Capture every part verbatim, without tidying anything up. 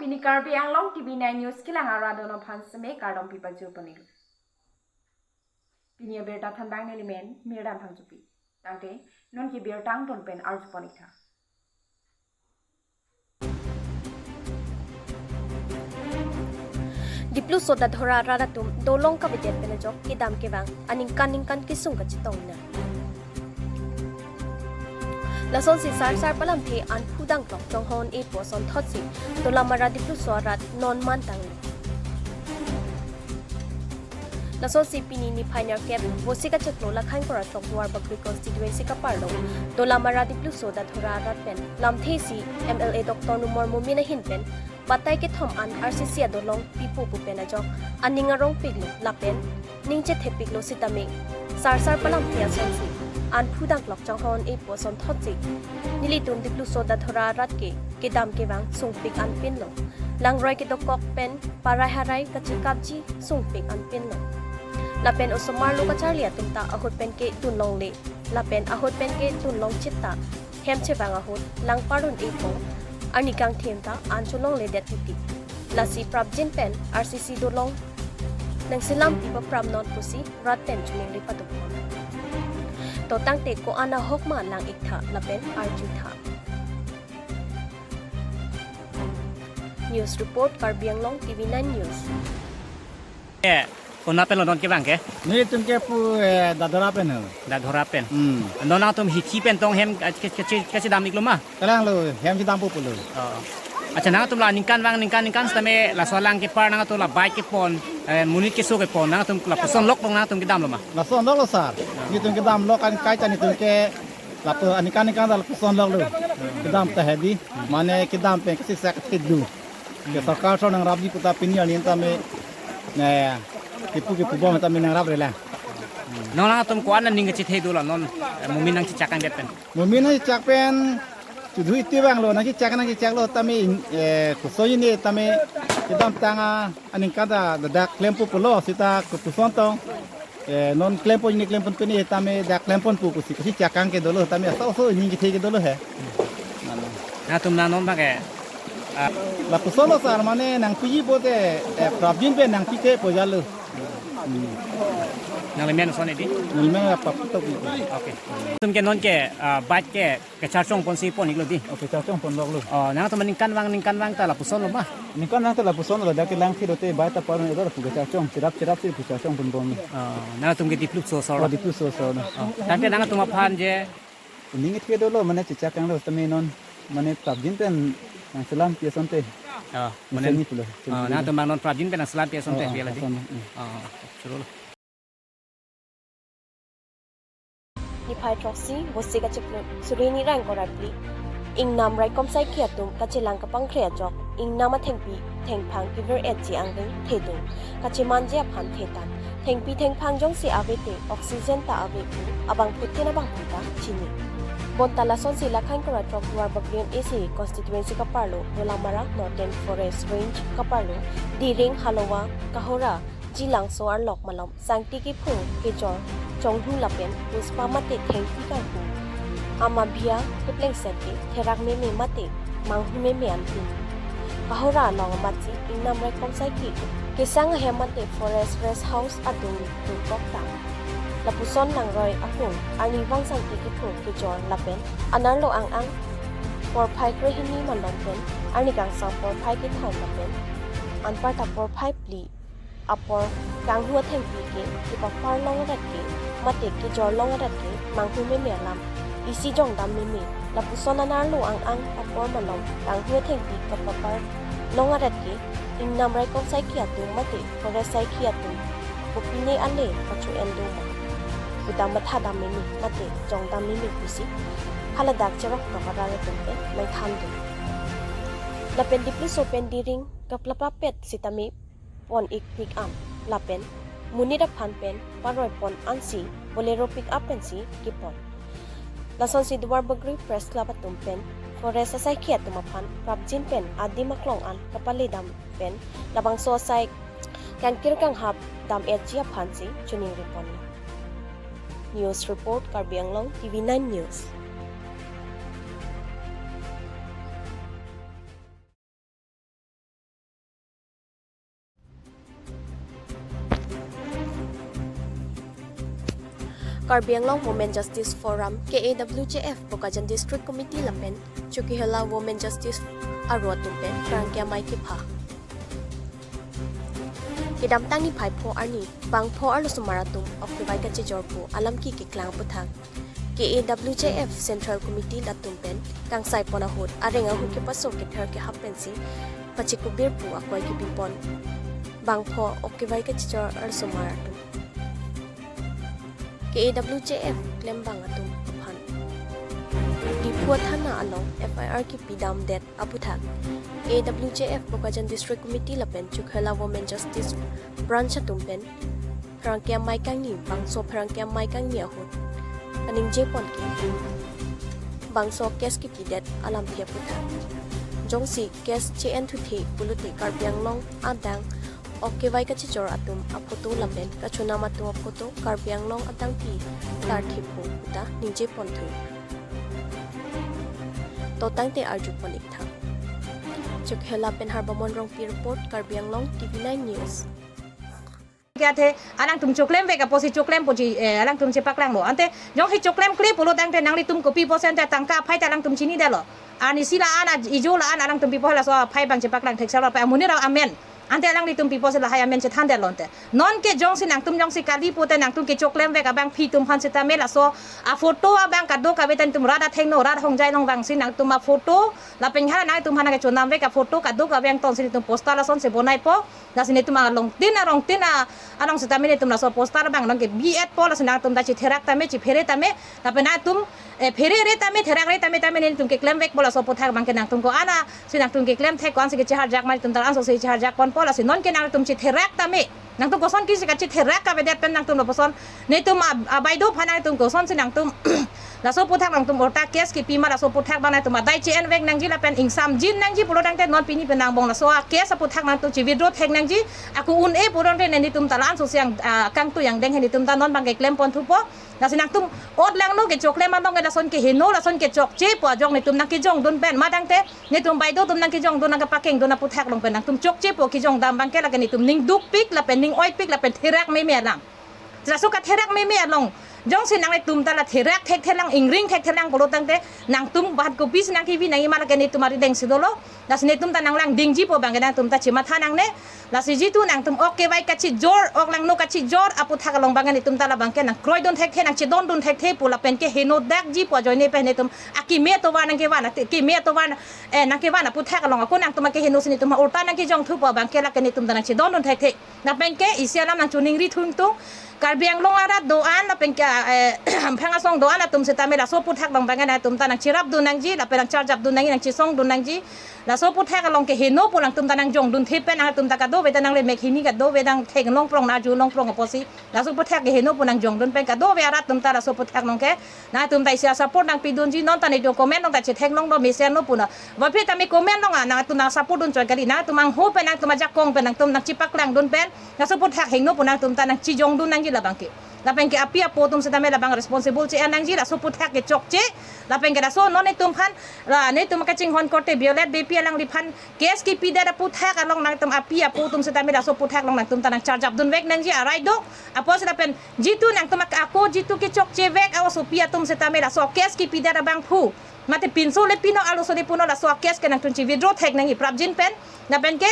Pini Karbi Anglong T V nine News kelang arat dono aphan seme kardom pipajur ponlo. Pini abirta thanbang nelimen Mirdan Phangchopi. Tangte non kebirta angton pen arju pon-ik tha. Dipluso Dadhora rat atum dolong kavedet pen ajok kedam kevang aningkan ningkan kesung kachetong nang. Lasonsi sarsar palamthe an phu dangklok chonghon-e pu asonthotsi Dolamara Dipluso arat non mantanglo. Lasonsi pini niphai nerkep Vosik achiklo Lakhankora Chowk Duarbagori constituency kaparlo Dolamara Dipluso Dadhora arat pen lamthe isi M L A Doctor Numal Momin ahin pen batai kethom an R C C adolong pipo pu pen ajok aning arongpiklo lapen ning chethepiklo sitame sarsar palamthe asonsi an phu dangklok chonghon-e pu asonthotsi nelitum Dipluso Dadhora arat ke kedam kevang sungpik anpinlo. Langroi kedokok pen parai harai kachikapji sungpik anpinlo. Lapen osomar lo kacharli atum ta ahut pen ke dunlongle. Lapen ahut pen ke dunlong chit ta hem chevang ahut lang parun-e pu arni kangthim ta an cholongledet titi. Lasi prapjin pen R C C dolong nangselam pipapram non pusi rat pen choningri paduk pon. To tangte ko-an ahok ma lang-ik tha lapen arju tha. News report, Karbi Anglong T V nine News. Eh, konat pen lo non kevang ke? Nelitum ke pu, eh, Dadhora pen ho. Dadhora pen. Hmm. Non nangtum hithi pen tong hem, eh, ke, ke, ke, kachedam-iklo ma? Kalang lo, hem chedampo pulo. Oh. Accha, nangtum la ningkan vang ningkan ningkan sitame laso alang kepar nangtum la bike kepon, eh, monit keso kepon, nangtum lapuson lok tong nangtum kedamlo ma? Lason lok lo sar. Nelitum kedam lok an kai ta nelitum ke lapu aningkan ningkan ta lapuson lok lo. Kedam ta hedi. Mane kedam pen kesi sak thedu. Ke sorkar so nangrapji pu ta pini arni tame, ne, kipu kipu bom tame nangrapre lang. Non nangtum ko-an aning kachethe dolang non, eh, Momin nangchechak angdet pen? Momin nangchechak pen chudhu iti vanglo, nangchechak nangchechaklo tame, eh, koson-e tame kedamtang aningkan ta dak klempo pulo sita kopuson tong. Eh, non klempon, ne klempon pini tame dak klempon pu pusi kachechak ang ke dolo tame aso aso ning kethe ke dolo he. Nangtum nang non bang ke, ah, lapuson lo sar mane nangpiji pote, eh, prapjin pen nangpithe pu jalo. Hmm. Nanglimen ason hedi? Nanglimen apa putok ni. Okay. Nangtum ke non ke, ah, bike ke kacharchong ponsi pon-iklo di? Oh, kacharchong pon lok lo. Oh, nangtum aningkan vang ningkan vang ta lapuson lo ma? Ningkan vang ta lapuson lo, dak kelang thi lote bike ta parun-e do lapu kacharchong, cherap cherap si pu charchong ponbom. Oh, nangtum ke Dipluso asor. Oh, Dipluso asor na. Oh, tangte nangtum aphan je? Ning kethe dolo mane chechak anglo tame non mane prapjin pen nangselam pi asonte. Oh, mane. Seni pulo. Oh, nangtum bang non prapjin pen nangselam pi asonte, oh, oh, pi ala di? Ason, hmm. Oh, choro lo. Niphai throksi, Vosik achiklo, suri hini ra ingkoi ra phli. Ingnam raikom saikhi atum kachelang kapangkre ajok, ingnam athengpi thengphang kevir-etji angring thedung, kachemanji aphan thetan. Thengpi thengphang jongsi avete, oxygen ta ave pu abangphutin abangphu ta chini. Bonta lasonsi Lakhankora Chowk Duarbagori M A C constituency kaparlo Dolamara Northern Forest Range kaparlo Diring, Halowa, Kohora, Jilangso arlok malom Sangti kiphur kejor Chonghu lapen Puspa mate thengpi kangpu, Amabhia keplengset ke therak meme mate manghu meme anpin. Kohora along amatsi ingnam raikom saikhi kesang ahem mate forest rest house adung dungkok ta. Lapuson langroi akung arnivang Sangti kiphur kejor lapen anerlo ang-ang porphai krehini malom pen arni kangsam porphai kethom lapen anparta porphai phli apor kanghu athengpi ke kepapar long arat ke mate kejor long arat ke manghu meme alam, isi jongdam meme. Lapuson anerlo ang-ang apor malom kanghu athengpi kapapar long arat ke ingnam raikom saikhi atum mate forest saikhi atum kopine ale kacho-en do ma puta mathadam meme mate jongdam meme pusi haladak cheroktok arat atum pen nangthandun. Lapen Dipluso pen Diring kaplapapet sitame pon-ik pick up lapen monit aphan pen paroi pon ansi Bolero pick up pensi kepon. Lasonsi Duarbagori Press Club atum pen forest asaikhi atum aphan prapjin pen adim aklong an kapaledam pen labangso asai kangkir kanghap dam-etji aphansi choningri ponlo. News report, Karbi Anglong T V nine News. Karbi Anglong Women Justice Forum, K A W J F, Bokajan District Committee lapen Chokihola Women Justice aro atum pen pherangke amei kepha. Kedamtang niphai pho arni bangpho arlosomar atum ok kevai kachijor pu alam keklang aputhak K A W J F Central Committee latum pen kangsai pon ahut areng ahu kepaso kether kehap pensi pachekubir pu akoi kepipon bangpho ok kevai kachijor arlosomar atum. K A W J F klembang atum aphan Diphu athana along F I R kepidamdet aputhak K A W J F Bokajan District Committee lapen Chokihola Women Justice Branch atum pen pherangke amei kangni bangso pherangke amei kangni ahut kaningje pon ke bangso case kepidet alamthe aputhak. Jongsi case che-en thuthe pulote Karbi Anglong adang ok kevai kachijor atum aphoto lapen kachonam atum aphoto Karbi Anglong adangpi tarthe pu ta ningje pon thu. To tangte arju pon ik tha. Chokihola pen Harbamon Rongpi report, Karbi Anglong T V nine News. Ke athe alangtum choklem vek apotsi choklem poji, eh, alangtum chepaklanglo. Ante jongsi choklem kle pulo tangte nanglitum kopi percent ta tangka aphai ta alangtum chinidetlo. Arnisi la-an, a-, ijo la-an alangtum pipo laso aphai abang chepaklang thekserlo pen amonit amen. Ante alanglitum pipo si lahai amen chethandetlo ante. Non ke jongsi nangtum jongsi kali pute nangtum kechoklem vek abangpi atum aphan sitame laso aphoto abang kadokave ta nelitum rat athengno rat ahongjai along vangsi nangtum aphoto lapen hala nangtum aphan nangkechonam vek aphoto kadokave angton si nelitum poster lasonsi bonaipo. Lasi nelitum alongtin arongtin a-, along sitame nelitum laso poster abang nangkebi-etpo, lasi nangtum ta chetherak tame chephere tame lapen nangtum, eh, pherere tame therakre tame tame nelitum keklem vekpo laso aputhak abangke nangtum ko-an a si nangtum keklem thek ko-an si kecheharjak ma nelitum ta la-anso si cheharjak ponpo, lasi non ke nangtum chetherak tame. Nangtum koson kisi kachetherak kavedet pen nangtum lapuson nelitum a-, abaideo aphan nangtum kosonsi nangtum laso aputhak nangtum orta case kepi ma laso aputhak abang nangtum adai che-en vek nangji lapen ingsamjin nangji pulo tangte non pini pen angbong laso a-case aputhak nangtum che-withdraw thek nangji. Ako un-e pulo tangte nelitum ta la-anso si ang, ah, kangtui angdeng he nelitum ta non abangke klem pon thupo. Lasi nangtum ot langno kechoklem along ke lason keheno lason kechokche pu ajok nelitum nangkejongdun pen ma tangte nelitum baideo atum nangkejongdun nangkepakengdun aputhak along pen nangtum chokche pu kejongdam abangke lake nelitum ning dukpik lapen ning oipik lapen therak meme alam. Laso katherak meme along jongsi nanglitum ta la therak thekthelang ingring thekthelang pulo tangte nangtum bahan kopisi nangkevi nangji ma lake nelitum arideng si dolo. Lasi nelitum ta nanglangdingji pu abangke nangtum ta chematha nangne. Lasi jitu nangtum ok kevai kachijor, ok langno kachijor aputhak along abangke nelitum ta la abangke nangkroidun thekthe, nangchedondun thekthe pu lapen keheno dakji pu ajoine pen nelitum akeme atovar nangkevan, ate keme atovar, eh, nangkevan aputhak along ako nangtum akeheno si nelitum orta nangkejong thu pu abangke lake nelitum ta nangchedondun thekthe. Lapen ke isi alam nangchoningri thungtung. Karbi Anglong arat do-an lapen ke, eh, Hamphang asong do-an atum sitame laso aputhak along abangke nangtum ta nangcherapdun nangji lapen nangcharjapdun nangji nangchesongdun nangji. Laso aputhak along keheno pu nangtum ta nangjongdun the pen nangtum ta kadokave ta nanglemek hini kadokave nangtheklong prong nang-arjulong prong apotsi. Laso aputhak keheno pu nangjongdun pen kadokave arat atum ta laso aputhak along ke nangtum ta isi a-support nangpidunji, non ta nelitum comment along ta chetheklonglo mesenlo pu na. Vaphe tame comment along a nangtum nang-support dun choi kali, nangtum angho pen nangtum ajakong pen nangtum nangchepaklangdun pen laso aputhak heno pu nangtum ta nangchejongdun nangji la abangke. Lapen ke api apo atum sitame labang responsible che-en nangji laso aputhak kechokche. Lapen ke laso non nelitum aphan, la nelitum kachinghon korte Violet Beypi alangliphan case kepidet aputhak along nangtum api apo atum sitame laso aputhak along nangtum ta nangcharjapdun vek nangji arai do. Apotsi lapen jitu nangtum ak-, ako jitu kechokche vek a-osopi atum sitame laso case kepidet abangphu mate pinso le pino arloso le puno laso case ke nangtum che-withdraw thek nangji prapjin pen. Lapen ke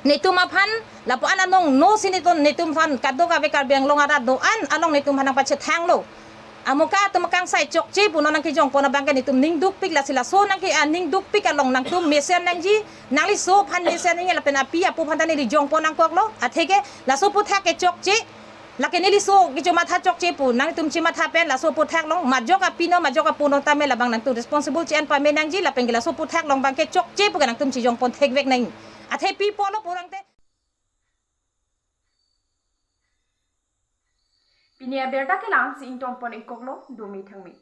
nelitum aphan lapu-an anong no si nelitum, nelitum aphan kadokave Karbi Anglong arat do-an along nelitum aphan nangpachethanglo. Amuka atum akangsai chokche pu non nangkejongpon abangke nelitum ning dukpik, lasi laso nangke, ah, ning dukpik along nangtum mesen nangji, nangliso aphan mesen nangji lapen api apo aphan ta neli jongpon nangkoklo. Atheke laso aputhak kechokche, lake neliso kechomatha chokche pu nangtum chematha pen laso aputhak along majok apino majok apono tame labang nangtum responsible che-en pame nangji lapen ke laso aputhak along abangke chokche pu ke nangtum chejongpon thekvek nang. Athe pi pulo pu tangte. Pini abirta kelang si ingtonpon ingkoklo, dumi thangmi.